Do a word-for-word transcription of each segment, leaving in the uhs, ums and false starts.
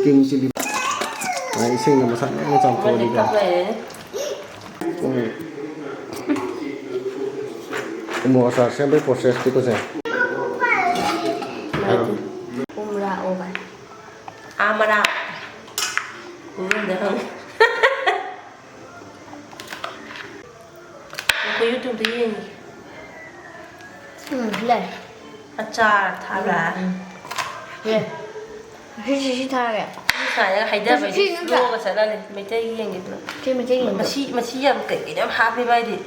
King chilli. ꯑ, ꯏꯁꯤꯡꯅ ꯃꯁꯥ ꯅꯥꯟꯅ ꯆꯥꯝꯊꯣꯛꯑꯅꯤꯀꯣ꯫ ꯎꯝ꯫ ꯎꯃꯣꯔꯣꯛ ꯑꯆꯥꯔ ꯁꯦꯝꯕꯒꯤ process ꯇꯤꯀꯣꯁꯦ꯫ ꯍꯥꯏꯔꯣ꯫ ꯎꯃꯣꯔꯣꯛ ꯑꯣꯕ꯫ ꯑꯥ, ꯃꯔꯥ꯫ ꯎꯔꯨꯝꯗ ꯍꯪꯉꯦ꯫ ꯑꯩꯈꯣꯏ YouTube-ꯇ ꯌꯦꯡꯉꯤ꯫ ꯎꯝ, ꯂꯩ꯫ ꯑꯆꯥꯔ ꯊꯥꯕ꯭ꯔꯥ? ꯎꯝ꯫ ꯂꯩ꯫ ꯁꯤ, ꯁꯤ, ꯁꯤ ꯊꯥꯔꯒꯦ꯫ ꯁꯤ ꯁꯨꯃꯥꯏꯅ ꯍꯥꯏꯗꯕꯩꯗꯤ ꯁꯤ ꯅꯠꯇ꯭ꯔꯥ? Slow-ꯒ ꯆꯠꯂꯅꯤ꯫ ꯃꯩꯇꯩꯒꯤ ꯌꯦꯡꯉꯤꯗꯨꯅ꯫ ꯁꯤ ꯃꯩꯇꯩ ꯌꯦꯡꯉꯤꯗꯣ꯫ ꯃꯁꯤ, ꯃꯁꯤ ꯌꯥꯝ ꯀꯩ ꯀꯩꯅꯣ ꯌꯥꯝ ꯍꯥꯞꯄꯦ ꯃꯥꯏꯗꯤ꯫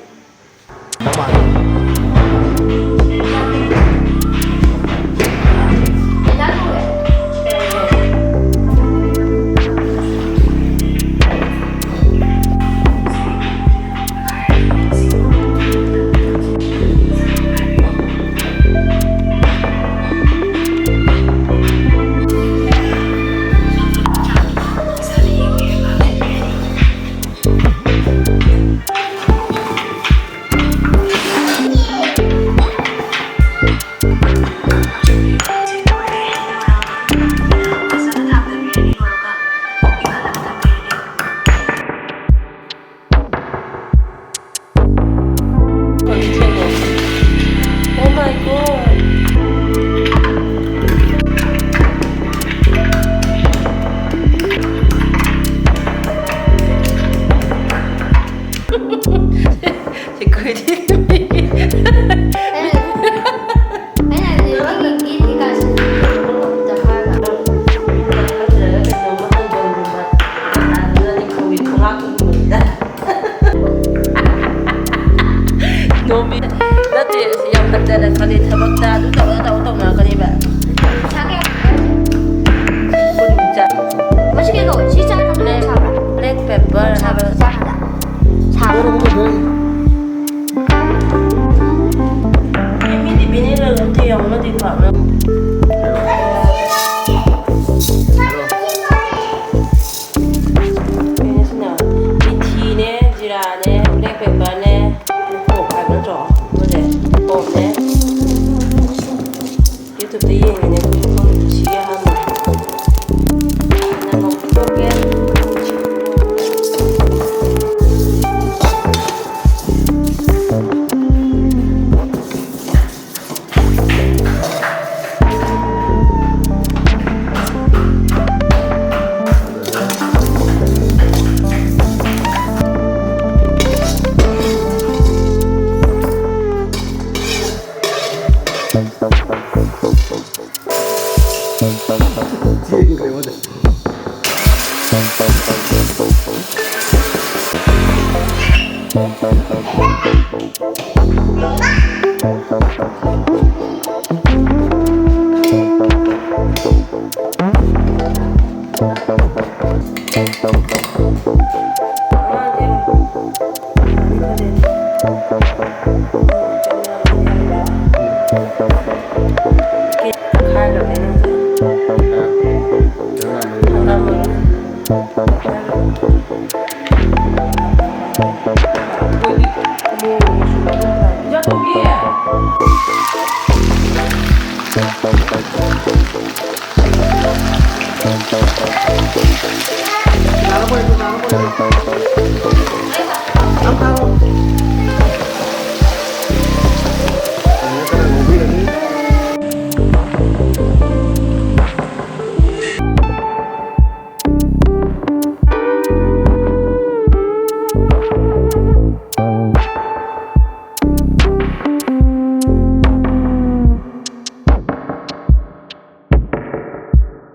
Oh my God. Security. ꯑꯩꯅ, ꯑꯩꯅ ꯍꯥꯏꯕꯗꯤ ꯅꯪꯒꯤ ꯒꯦꯠ ꯀꯩꯀꯥꯁꯦ ꯑꯝꯇ ꯍꯥꯏꯔꯒ꯫ ꯅꯣꯡꯃꯤ ꯅꯠꯇꯦ, ꯁꯤ ꯌꯥꯝ ꯍꯟꯊꯅ ꯈꯜꯂꯤ꯫ ꯊꯕꯛꯇ ꯑꯗꯨ ꯇꯧꯔ ꯇꯧꯔ ꯇꯧꯅꯔꯛꯀꯅꯦꯕ꯫ ꯄꯩꯁꯥ ꯀꯌꯥ? ꯀꯨꯟꯃꯨꯛ ꯆꯥ-, ꯃꯁꯤ ꯀꯩꯅꯣ? ꯁꯤ ꯆꯥ ꯊꯛꯄ ꯕ꯭ꯂꯦꯛ, ꯁꯥꯕ꯭ꯔꯥ? ꯕ꯭ꯂꯦꯛ ꯄꯦꯄꯔ ꯁꯥꯕ꯭ꯔꯥ? ꯍꯥꯏꯕ꯫ ꯁꯥꯕ꯭ꯔꯥ? ꯃꯤꯗꯤ ꯚꯦꯅꯤꯂꯥ ꯑꯝꯇ ꯌꯥꯎꯅꯗꯦ ꯄꯥꯛꯅ꯫ ꯀꯩꯅꯣꯁꯤꯅ ꯃꯤꯊꯤꯅꯦ, ꯖꯤꯔꯥꯅꯦ, ꯕ꯭ꯂꯦꯛ ꯄꯦꯄꯔꯅꯦ, ꯄꯣꯞ ꯍꯥꯏꯕ ꯅꯠꯇ꯭ꯔꯣ? ꯑꯃꯁꯦ ꯄꯣꯞꯅꯦ꯫ YouTube-ꯇ ꯌꯦꯡꯉꯤꯅꯦ ꯑꯩꯈꯣꯏ ꯃꯐꯝ ꯁꯤꯒꯤ ꯑꯍꯥꯟꯕ꯫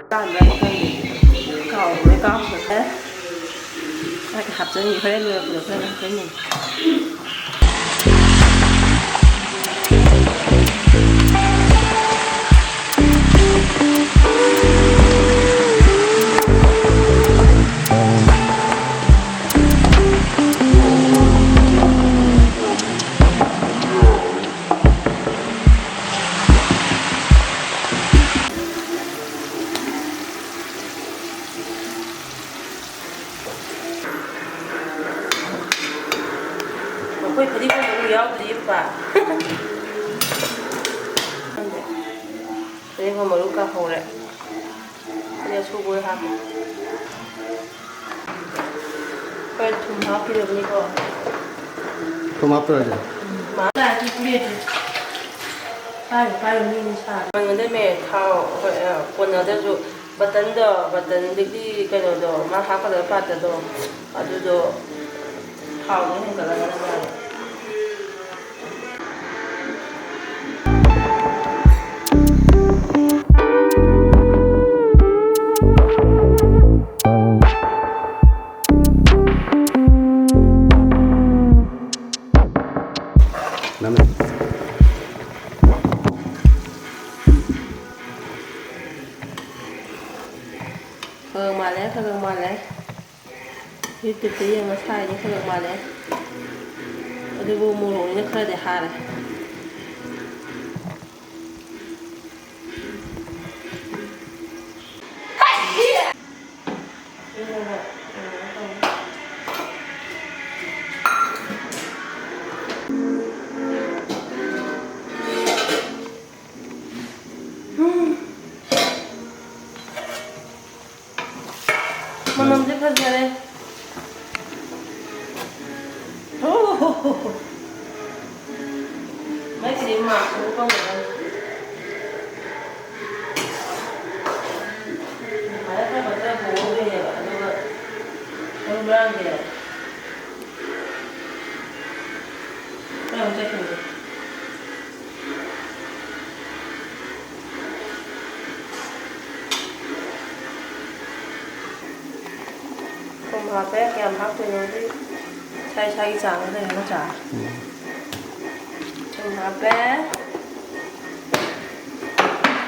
ꯀꯥꯝꯕ꯭ꯔꯥꯗꯤ ꯈꯪꯗꯦ꯫ ꯀꯥꯎꯕ꯭ꯔꯥ ꯀꯥꯝꯗꯕ꯭ꯔꯥ? ꯍꯥꯞꯆꯤꯟꯒꯦ꯫ ꯍꯣꯔꯦꯟ ꯂꯣꯏꯔꯛꯄꯗ ꯈꯔ ꯍꯥꯞꯆꯤꯟꯒꯦ꯫ ꯑꯩꯈꯣꯏ ꯐꯗꯤꯒꯣꯝ ꯃꯔꯨ ꯌꯥꯎꯗ꯭ꯔꯤꯕ꯫ ꯐꯗꯤꯒꯣꯝ ꯃꯔꯨ ꯀꯥꯍꯧꯔꯦ꯫ ꯑꯗꯩ ꯑꯁꯨꯕ ꯑꯣꯏ ꯍꯥꯞꯄꯣ꯫ ꯍꯣꯏ, ꯊꯨꯝ ꯍꯥꯞꯈꯤꯗꯕꯅꯤꯀꯣ꯫ ꯊꯨꯝ ꯍꯥꯞꯇ꯭ꯔꯣ ꯍꯥꯏꯁꯦ? ꯎꯝ, ꯃꯥ ꯂꯥꯛꯑꯗꯤ ꯄꯨꯔꯦ ꯑꯗꯨ꯫ ꯄꯥꯏꯔꯨ, ꯄꯥꯏꯔꯨ, ꯃꯤ ꯑꯅꯤ ꯁꯥ꯫ ꯀꯩꯅꯣꯗꯅꯦ, ꯊꯥꯎ, ꯍꯣꯏ, ꯑ, ꯀꯣꯟꯅꯗ꯭ꯔꯁꯨ ꯕꯇꯟꯗꯣ, ꯕꯇꯟꯗꯒꯤ ꯀꯩꯅꯣꯗꯣ, ꯃꯥ ꯍꯥꯞꯀꯗꯕ ꯄꯥꯠꯇꯗꯣ, ꯑꯗꯨꯗꯣ ꯊꯥꯎꯗꯣ ꯍꯦꯟꯒꯠꯂꯒꯅꯦ꯫ ꯈꯔ ꯃꯥꯜꯂꯦ, ꯈꯔ ꯃꯥꯜꯂꯦ꯫ YouTube-ꯇ ꯌꯦꯡꯉ ꯁꯥꯏꯗꯣ ꯈꯔ ꯃꯥꯜꯂꯦ꯫ ꯑꯗꯨꯕꯨ ꯃꯣꯔꯣꯛꯅꯤꯅ ꯈꯔꯗꯤ ꯍꯥꯔꯦ꯫ ꯃꯅꯝꯁꯦ ꯐꯖꯔꯦ꯫ ꯃꯩꯁꯦ ꯃꯥꯛꯁ ꯑꯃ ꯄꯪꯒꯗꯕꯅꯤ꯫ ꯁꯨꯃꯥꯏꯅ ꯈꯔ ꯈꯔ ꯄꯣꯛꯑꯝꯗꯣꯏꯅꯦꯕ, ꯑꯗꯨꯒ ꯃꯔꯨ ꯃꯔꯥꯡꯁꯦ ꯈꯔ ꯑꯃꯨꯛ ꯆꯠꯈꯤꯅꯤ꯫ ꯊꯨꯝ ꯍꯥꯞꯄꯦ꯫ ꯀꯌꯥꯝ ꯍꯥꯞꯇꯣꯏꯅꯣꯗꯤ ꯏꯁꯥ ꯏꯁꯥꯒꯤ ꯆꯥꯡꯗ ꯂꯩꯔꯦ, ꯅꯠꯇ꯭ꯔꯥ? ꯎꯝ꯫ ꯊꯨꯝ ꯍꯥꯞꯄꯦ꯫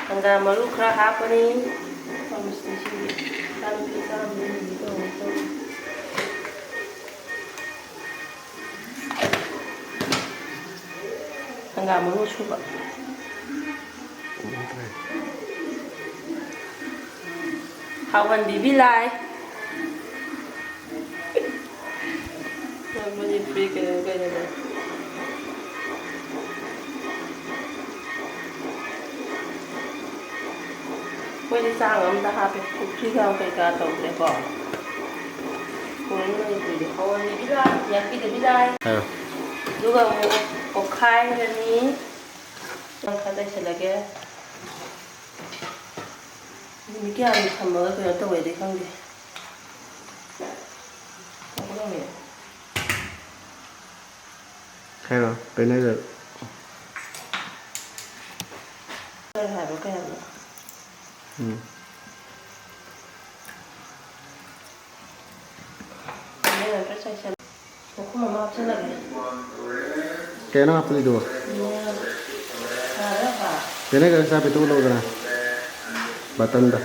ꯍꯪꯒꯥꯝ ꯃꯔꯨ ꯈꯔ ꯍꯥꯞꯄꯅꯤ꯫ ꯃꯆꯨꯁꯤꯗꯤ ꯏꯆꯥꯅꯨꯄꯤ ꯆꯥꯕꯗ ꯌꯦꯡꯒꯦ ꯇꯧꯕ ꯇꯧꯕ꯫ ꯍꯪꯒꯥꯝ ꯃꯔꯨ ꯑꯁꯨꯕ꯫ ꯍꯥꯎꯍꯟꯕꯤꯕꯤ ꯂꯥꯏ꯫ ꯃꯅꯤꯄꯨꯔꯤ ꯀꯩꯅꯣ, ꯀꯩꯅꯣꯅꯦ꯫ ꯃꯣꯏꯗꯤ ꯆꯥꯡ ꯑꯝꯗ ꯍꯥꯞꯄꯦ, ꯄꯨꯈ꯭ꯔꯤꯒ ꯀꯩꯀꯥ ꯇꯧꯗ꯭ꯔꯦꯀꯣ꯫ ꯀꯣꯔꯤꯌꯟ ꯃꯅꯤꯄꯨꯔꯤꯗꯤ ꯍꯧꯍꯟꯕꯤꯕꯤ ꯂꯥꯏ, ꯌꯥꯛꯄꯤꯗꯕꯤ ꯂꯥꯏ꯫ ꯍꯥꯏꯔꯣ꯫ ꯑꯗꯨꯒ ꯑꯃꯨꯛ ꯑꯣꯠꯈꯥꯏꯔꯅꯤ꯫ ꯅꯪ ꯈꯔ ꯂꯩꯁꯜꯂꯒꯦ꯫ ꯅꯨꯃꯤꯠ ꯀꯌꯥꯅꯤ ꯊꯝꯃꯒ ꯀꯩꯅꯣ ꯇꯧꯋꯦꯗꯤ ꯈꯪꯗꯦ꯫ ꯀꯩꯅꯣ ꯇꯧꯋꯦ꯫ ꯍꯥꯏꯔꯣ, ꯀꯩꯅꯣ ꯍꯥꯏꯗꯣ? ꯀꯩ ꯍꯥꯏꯕ, ꯀꯩ ꯍꯥꯏꯕ? ꯎꯝ꯫ ꯀꯩꯅꯣ ꯌꯥꯝ ꯆꯥꯏꯁꯜꯂꯦ꯫ ꯃꯈꯨꯝ ꯑꯃ ꯍꯥꯞꯆꯜꯂꯒꯦ꯫ ꯀꯩꯅꯣ ꯍꯥꯞꯆꯜꯂꯤꯗꯨꯕꯣ? ꯌꯥꯔꯦ, ꯌꯥꯔꯦ, ꯌꯥꯔꯦ꯫ ꯀꯩꯅꯣ ꯀꯩꯅꯣ ꯆꯥ ꯄꯤꯊꯣꯛ ꯂꯧꯗꯅ꯫ ꯕꯇꯟꯗ꯫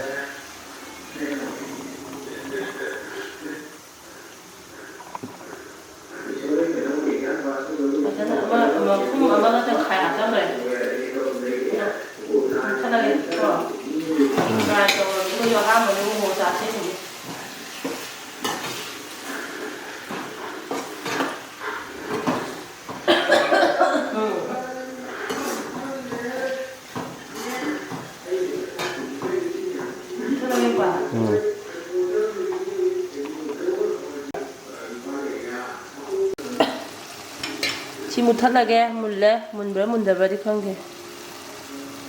ꯁꯤ ꯃꯨꯠꯊꯠꯂꯒꯦ꯫ ꯃꯨꯜꯂꯦ꯫ ꯃꯨꯟꯕ꯭ꯔꯥ ꯃꯨꯟꯗꯕ꯭ꯔꯗꯤ ꯈꯪꯗꯦ꯫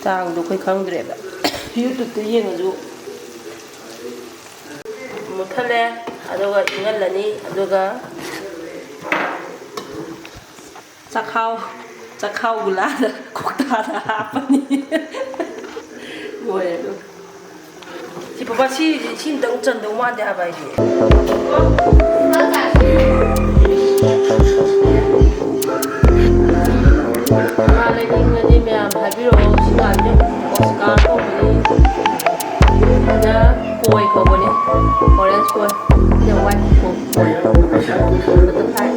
ꯆꯥꯡꯗꯣ ꯑꯩꯈꯣꯏ ꯈꯪꯗ꯭ꯔꯦꯕ꯫ YouTube-ꯇ ꯌꯦꯡꯉꯁꯨ꯫ ꯃꯨꯠꯊꯠꯂꯦ꯫ ꯑꯗꯨꯒ ꯏꯪꯍꯜꯂꯅꯤ꯫ ꯑꯗꯨꯒ ꯆꯥꯛꯈꯥꯎ, ꯆꯥꯛꯈꯥꯎ ꯒꯨꯂꯥꯗ, ꯀꯧꯇꯥꯗ ꯍꯥꯞꯄꯅꯤ꯫ ꯂꯣꯏꯔꯦ ꯑꯗꯨ꯫ ꯁꯤ ꯄꯄꯥ, ꯁꯤ, ꯁꯤ ꯑꯝꯇꯪ ꯆꯟꯗꯧ ꯃꯥꯟꯗꯦ ꯍꯥꯏꯕ ꯑꯩꯗꯤ꯫ ꯃꯥ ꯂꯩꯅꯤꯡꯉꯗꯤ ꯃꯌꯥꯝ ꯍꯥꯏꯕꯤꯔꯛꯑꯣ꯫ ꯁꯤ ꯉꯥꯟꯁꯦ ꯑꯣꯁꯀꯥꯔ ꯀꯧꯕꯅꯤ꯫ ꯁꯤꯅ ꯀꯣꯏ ꯀꯧꯕꯅꯤ꯫ ꯑꯣꯔꯦꯟꯖ ꯀꯣꯏ꯫ ꯁꯤꯅ ꯋꯥꯏꯠ ꯀꯣꯏ꯫ ꯕꯇꯔꯐ꯭ꯂꯥꯏ꯫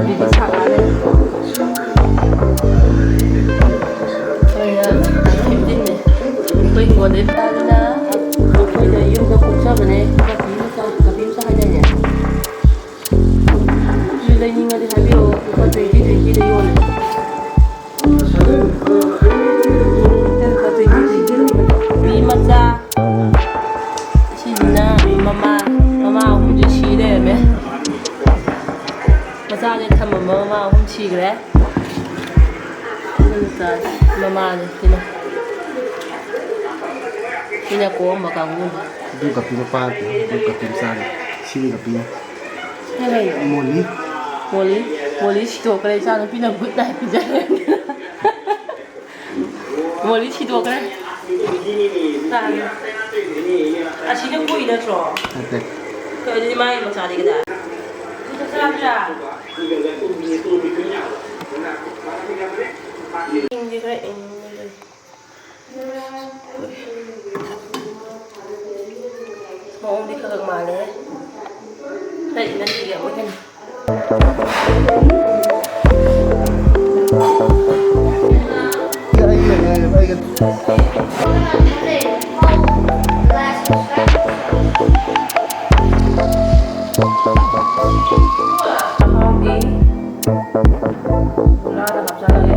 ꯕꯤꯕꯤ ꯁꯥꯒꯥ ꯂꯩ꯫ ꯑꯩꯈꯣꯏꯅ ꯐꯤꯐꯇꯤꯟꯅꯦ꯫ ꯑꯩꯈꯣꯏ ꯍꯤꯡꯒꯣꯜꯗꯩ ꯄꯥꯜꯂꯤꯅ ꯑꯩꯈꯣꯏꯗ ꯌꯨꯝꯗ ꯀꯣꯛꯆꯕꯅꯦ꯫ ꯀꯥꯇꯤ ꯃꯆꯥ, ꯀꯥꯇꯤ ꯃꯆꯥ ꯍꯥꯏꯗꯥꯏꯅꯦ? ꯑꯗꯨ ꯂꯩꯅꯤꯡꯉꯗꯤ ꯍꯥꯏꯕꯤꯔꯛꯑꯣ꯫ ꯂꯨꯄꯥ ꯇ꯭ꯋꯦꯟꯇꯤ, ꯇ꯭ꯋꯦꯟꯇꯤꯗ ꯌꯣꯜꯂꯦ꯫ ꯂꯨꯄꯥ ꯇ꯭ꯋꯦꯟꯇꯤ, ꯇ꯭ꯋꯦꯟꯇꯤꯗ ꯌꯣꯜꯂꯦ꯫ ꯃꯤ ꯃꯆꯥ꯫ ꯁꯤꯁꯤꯅ ꯃꯃꯥ, ꯃꯃꯥ ꯑꯍꯨꯝꯁꯦ ꯁꯤ ꯂꯩꯔꯝꯃꯦ꯫ ꯃꯆꯥꯁꯦ ꯊꯝꯃꯝꯕ ꯃꯃꯥ ꯑꯍꯨꯝ ꯁꯤꯈ꯭ꯔꯦ꯫ ꯁꯤ ꯃꯆꯥꯁꯦ ꯃꯃꯥꯅꯦ ꯁꯤꯅ꯫ ꯁꯤꯅ ꯀꯣꯛꯑꯝꯕ ꯀꯥꯡꯕꯨꯅꯦ꯫ ꯑꯗꯨ ꯀꯞꯄꯤ ꯃꯄꯥ ꯅꯠꯇꯦ, ꯑꯗꯨ ꯀꯞꯄꯤ ꯃꯆꯥꯅꯤ꯫ ꯁꯤꯒꯤ ꯀꯞꯄꯤꯅ꯫ ꯁꯤꯅ ꯀꯩꯅꯣ? ꯃꯣꯂꯤ꯫ ꯃꯣꯂꯤ, ꯃꯣꯂꯤ ꯁꯤꯗꯣꯛꯈ꯭ꯔꯦ꯫ ꯏꯆꯥꯅꯨꯄꯤꯅ ꯒꯨꯗ ꯅꯥꯏꯠ ꯄꯤꯖꯔꯦ꯫ ꯃꯣꯂꯤ ꯁꯤꯗꯣꯛꯈ꯭ꯔꯦ꯫ ꯇꯥꯔꯦ꯫ ꯑꯁꯤꯅ ꯀꯣꯏ ꯅꯠꯇ꯭ꯔꯣ? ꯅꯠꯇꯦ꯫ ꯀꯩ ꯑꯗꯨꯗꯤ ꯃꯥꯒꯤ ꯃꯆꯥꯗꯤ ꯀꯗꯥꯏ? ꯑꯗꯨ ꯆꯥꯛ ꯆꯥꯗ꯭ꯔꯥ? ꯏꯪꯗꯤ ꯈꯔ ꯏꯪ꯫ ꯃꯑꯣꯡꯗꯤ ꯈꯔ ꯈꯔ ꯃꯥꯜꯂꯦ꯫ ꯈꯔꯗꯤ ꯅꯠꯇꯦ, ꯑꯃꯨꯛ ꯍꯦꯟꯅ꯫ ꯆꯥꯛꯍꯥꯎꯒꯤ ꯒꯨꯂꯥꯗ ꯍꯥꯞꯆꯜꯂꯒꯦ꯫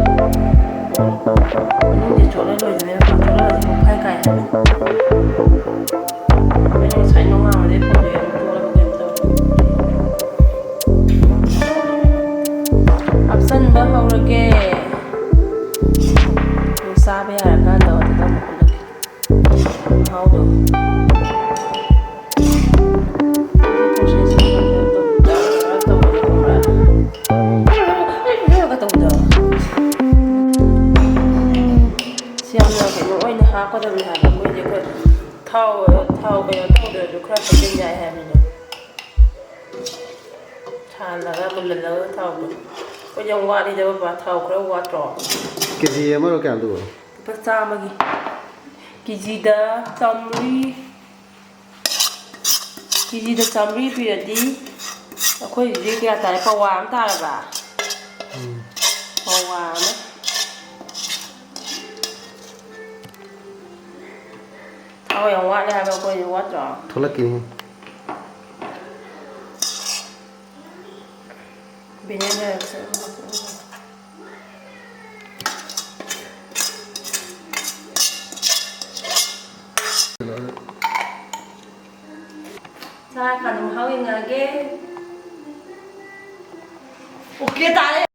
ꯃꯅꯨꯡꯁꯦ ꯆꯣꯠꯂ ꯂꯣꯏꯕꯅꯤꯅ ꯆꯣꯠꯂꯒꯗꯤ ꯄꯨꯡꯈꯥꯏ ꯀꯥꯏ ꯍꯥꯏꯕꯅꯤ꯫ ꯑꯩꯅ ꯉꯁꯥꯏ ꯅꯣꯡꯉꯥꯟꯕꯗꯩ ꯐꯣꯟꯗꯣ ꯌꯦꯡꯉ ꯇꯣꯛꯑꯕ ꯀꯩꯅꯣ ꯇꯧꯔꯦ꯫ ꯇꯧꯕꯗꯣ꯫ ꯄ꯭ꯔꯣꯁꯦꯁ ꯇꯧꯕꯗꯣ꯫ ꯁꯤ ꯌꯥꯝꯅ ꯀꯩꯅꯣ ꯑꯣꯏꯅ ꯍꯥꯞꯀꯗꯕꯅꯤ ꯍꯥꯏꯕ꯫ ꯃꯣꯏꯁꯦ ꯑꯩꯈꯣꯏ ꯊꯥꯎ, ꯊꯥꯎ ꯀꯩꯅꯣ ꯇꯧꯗ꯭ꯔꯁꯨ ꯈꯔ ꯍꯩꯖꯤꯟ ꯌꯥꯏ ꯍꯥꯏꯕꯅꯤꯅ꯫ ꯁꯥꯍꯜꯂꯒ ꯃꯨꯜꯍꯜꯂꯒ ꯊꯥꯎꯗꯣ꯫ ꯑꯩꯈꯣꯏ ꯌꯥꯝ ꯋꯥꯠꯂꯤꯗ ꯕꯕꯥ, ꯊꯥꯎ ꯈꯔ ꯋꯥꯠꯇ꯭ꯔꯣ? ꯀꯦ ꯖꯤ ꯑꯃꯔꯣ ꯀꯌꯥꯅꯣ ꯑꯗꯨꯕꯣ? ꯂꯨꯄꯥ ꯆꯥꯝꯃꯒꯤ꯫ ꯀꯦ ꯖꯤꯗ ꯆꯥꯝꯃꯔꯤ꯫ ꯀꯦ ꯖꯤꯗ ꯆꯥꯝꯃꯔꯤ ꯄꯤꯔꯗꯤ ꯑꯩꯈꯣꯏ ꯍꯧꯖꯤꯛ ꯀꯌꯥ ꯇꯥꯔꯦ? ꯄꯋꯥ ꯑꯃ ꯇꯥꯔꯕ? ꯎꯝ꯫ ꯄꯋꯥ ꯑꯃ꯫ ꯊꯥꯎ ꯌꯥꯝ ꯋꯥꯠꯂꯦ ꯍꯥꯏꯕ ꯑꯩꯈꯣꯏꯗꯤ, ꯋꯥꯠꯇ꯭ꯔꯣ? ꯊꯣꯛꯂꯛꯈꯤꯅꯤ꯫ ꯚꯤꯅꯦꯒꯔꯁꯦ꯫ ꯆꯥꯔꯀꯥꯟꯗ ꯃꯍꯥꯎ ꯌꯦꯡꯉꯛꯑꯒꯦ꯫ ꯑꯣꯀꯦ ꯇꯥꯔꯦ꯫